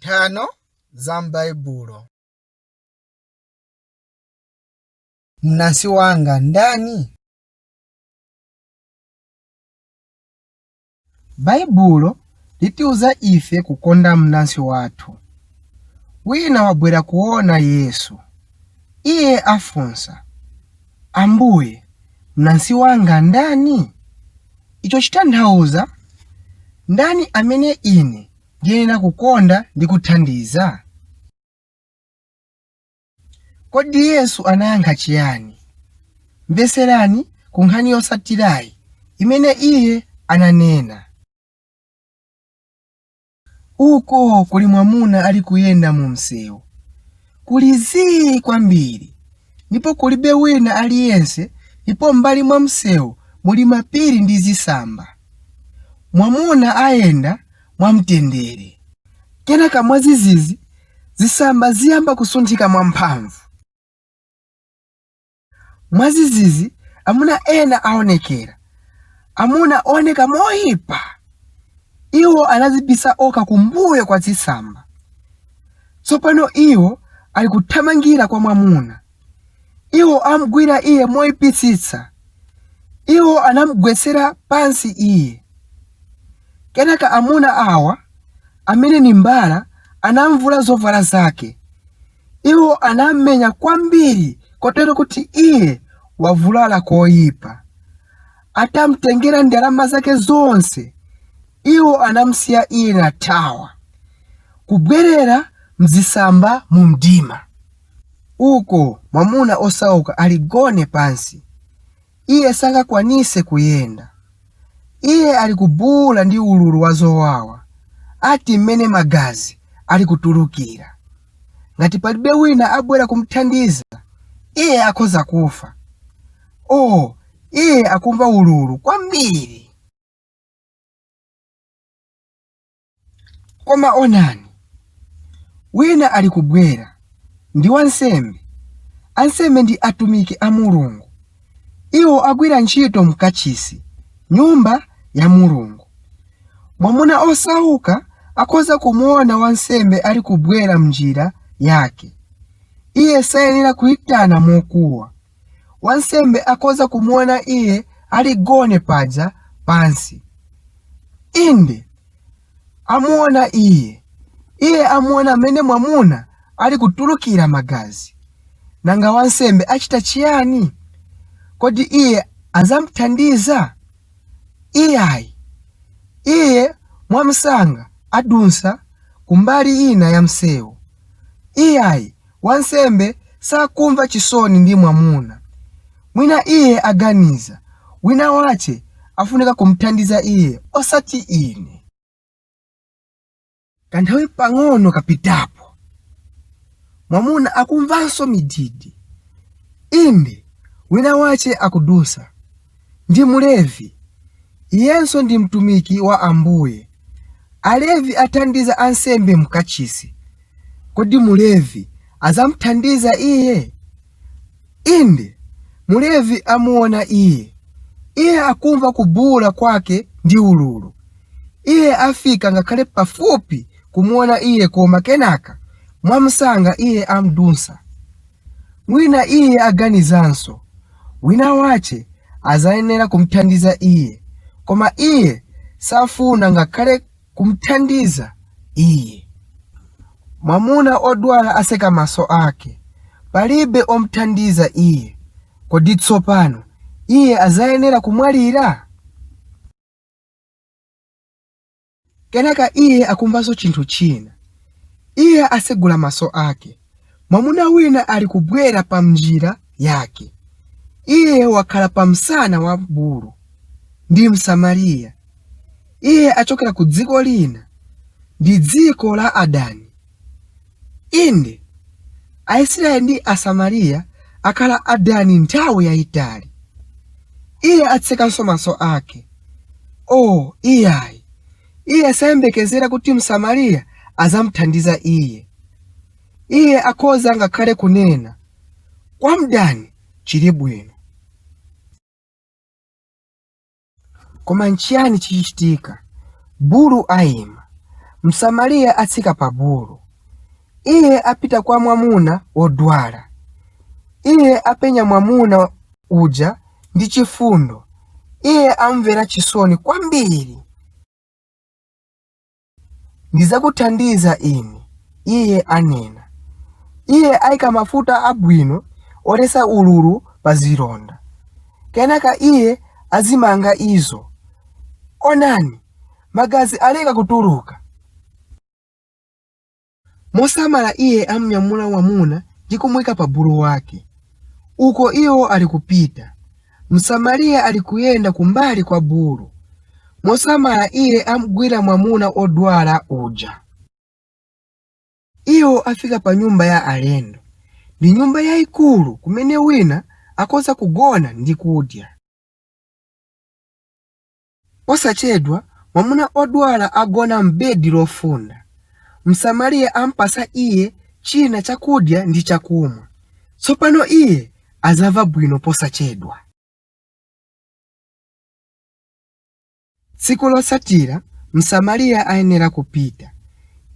Nthano za m'Baibulo. Mnansi wanga ndani? Baibulo litiuza ife kukonda mnansi wathu. Wina wabwera kuona Yesu. Iye afunsa, Ambuye, mnansi wanga ndani? Icho chitanthauza, ndani amene ine ndiyenera kukonda ndi kuthandiza? Kodi Yesu anayankha chiyani? Mvetserani ku nkhani yotsatirayi imene iye ananena. Uko kuli mwamuna ali kuyenda mu msewu. Kuli zii kwambiri, ndipo kulibe wina aliyense ndipo m'mbali mwa msewu muli mapiri ndi zitsamba. Mwamuna ayenda mwamtendere. Kenaka mwadzidzidzi zitsamba ziyamba kusunthika mwamphamvu. Mwadzidzidzi amuna ena aonekera, amuna ooneka moyipa. Iwo anadzibisa okha kumbuyo kwa zitsamba. Tsopano iwo ali kuthamangira kwa mwamuna. Iwo amgwira iye moyipitsitsa. Iwo anamgwetsera pansi iye. Kenaka amuna awa, amene ni mbala, anamvula zovala zake. Iwo anammenya kwambiri kotero kuti iye wavulala koyipa. Atamtengera ndalama zake zonse, iwo anamsiya iye nathawa, kubwerera mzitsamba mu mdima. Uko mwamuna osauka ali gone pansi. Iye sangakwanise kuyenda. Iye ali kubuula ndi ululu wa zowawa, ati mmene magazi ali kutulukira. Ngati palibe wina abwera kumthandiza, iye akhoza kufa. Oh, iye akumva ululu kwambiri. Koma onani, wina ali kubwera, ndi wansembe. Ansembe ndi atumiki a Mulungu. Iwo agwira ntchito mkachisi, nyumba ya Mulungu. Mwamuna osauka akhoza kumuona wansembe ali kubwera mnjira yake. Iye sayenera kuitana mokuwa. Wansembe akhoza kumuona iye ali gone paja pansi. Inde, amuona iye. Iye amuona mmene mwamuna ali kutulukira magazi. Nanga wansembe achita chiyani? Kodi iye adzamthandiza? Iyayi. Iye mwamsanga adutsa kumbali ina ya msewu. Iyayi, wansembe sakumva chisoni ndi mwamuna. Mwina iye aganiza, wina wache afunika kumthandiza iye osati ine. Kanthawi pang'ono kapitapo, mwamuna akumvanso mididi. Inde, wina wache akudusa. Ndi Mlevi. Iyenso ndi mtumiki wa Ambuye. Alevi athandiza ansembe mkachisi. Kodi Mlevi adzamthandiza iye? Inde, Mlevi amuona iye. Iye akumva kubuula kwake ndi ululu. Iye afika ngakhale pafupi kumuona iye koma kenaka mwamsanga iye amdutsa. Mwina iye aganizanso, wina wache adzayenera kumthandiza iye, koma iye safuna ngakhale kumthandiza iye. Mwamuna odwala atseka maso ake. Palibe omthandiza iye. Kodi tsopano iye adzayenera kumwalira? Kenaka iye akumvanso chinthu china. Iye atsegula maso ake. Mwamuna wina ali kubwera pa njira yake. Iye wakhala pa msana wa bulu. Ndi Msamariya. Iye achokera ku dziko lina. Ndi dziko la adani. Inde, Aisiraeli ndi Asamariya akhala adani nthawi yayitali. Iye atsekanso maso ake. Oh, iyayi. Iye sayembekezera kuti Msamariya adzamthandiza iye. Iye akhoza ngakhale kunena, kwa mdani chili bwino. Koma nchiyani chichitika? Bulu ayima. Msamariya atsika pa bulu. Iye apita kwa mwamuna wodwala. Iye apenya mwamuna uja ndi chifundo. Iye amvera chisoni kwambiri. Ndidzakuthandiza ine, iye anena. Iye ayika mafuta abwino oletsa ululu pa zilonda. Kenaka iye azimanga izo. Onani, magazi aleka kutuluka. Mosamala iye amnyamula mwamuna ndi kumuyika pa bulu wake. Uko iwo ali kupita. Msamariya ali kuyenda kumbali kwa bulu. Mosamala iye amugwira mwamuna odwala uja. Iwo afika pa nyumba ya alendo. Ndi nyumba yayikulu kumene wina akhoza kugona ndi kudya. Posachedwa mwamuna odwala agona m'bedi lofunda. Msamariya ampasa iye china chakudya ndi chakumwa. Tsopano iye adzamva bwino posachedwa. Tsiku lotsatira Msamariya ayenera kupita.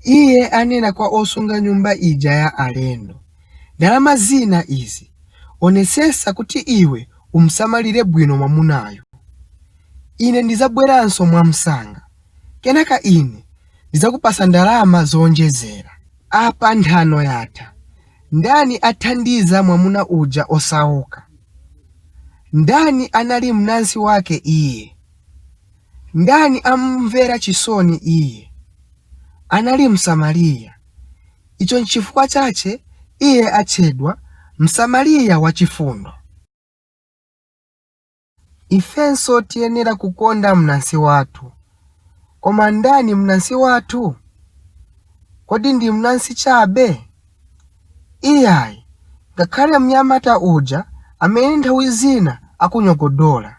Iye anena kwa osunga nyumba ija ya alendo, ndalama zina izi, onetsetsa kuti iwe umsamalire bwino mwamunayo. Ine ndidzabweranso mwamsanga. Kenaka ine ndidzakupasa ndalama zowonjezera. Apa nthano yatha. Ndani athandiza mwamuna uja osauka? Ndani anali mnansi wake iye? Ndani amumvera chisoni iye? Anali Msamariya. Icho n'chifukwa chache iye atchedwa Msamariya wachifundo. Ifenso tiyenera kukonda mnansi wathu. Koma ndani mnansi wathu? Kodi ndi mnansi chabe? Iyayi, ngakhale mnyamata uja amene nthawi zina akunyogodola,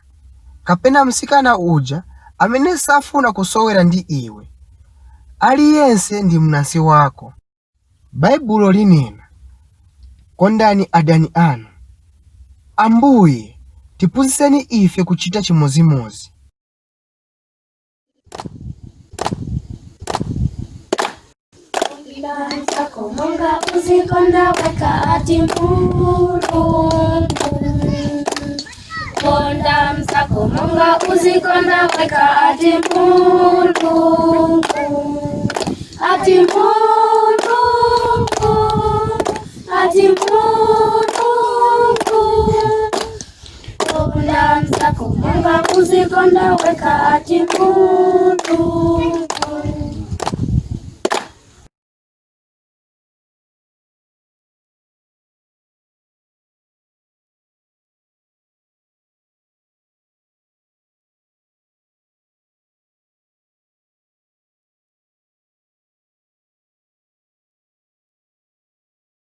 kapena mtsikana uja amene safuna kusewera ndi iwe. Aliyense ndi mnansi wako. Baibulo linena, kondani adani anu. Ambuye, tiphunzitseni ife kuchita chimodzimodzi. Konda mnzako monga uzikonda weka ati Mulungu. Konda mnzako monga uzikonda weka ati Mulungu. Ati Mulungu. Ati Mulungu. Konda mnzako monga uzikonda weka ati Mulungu.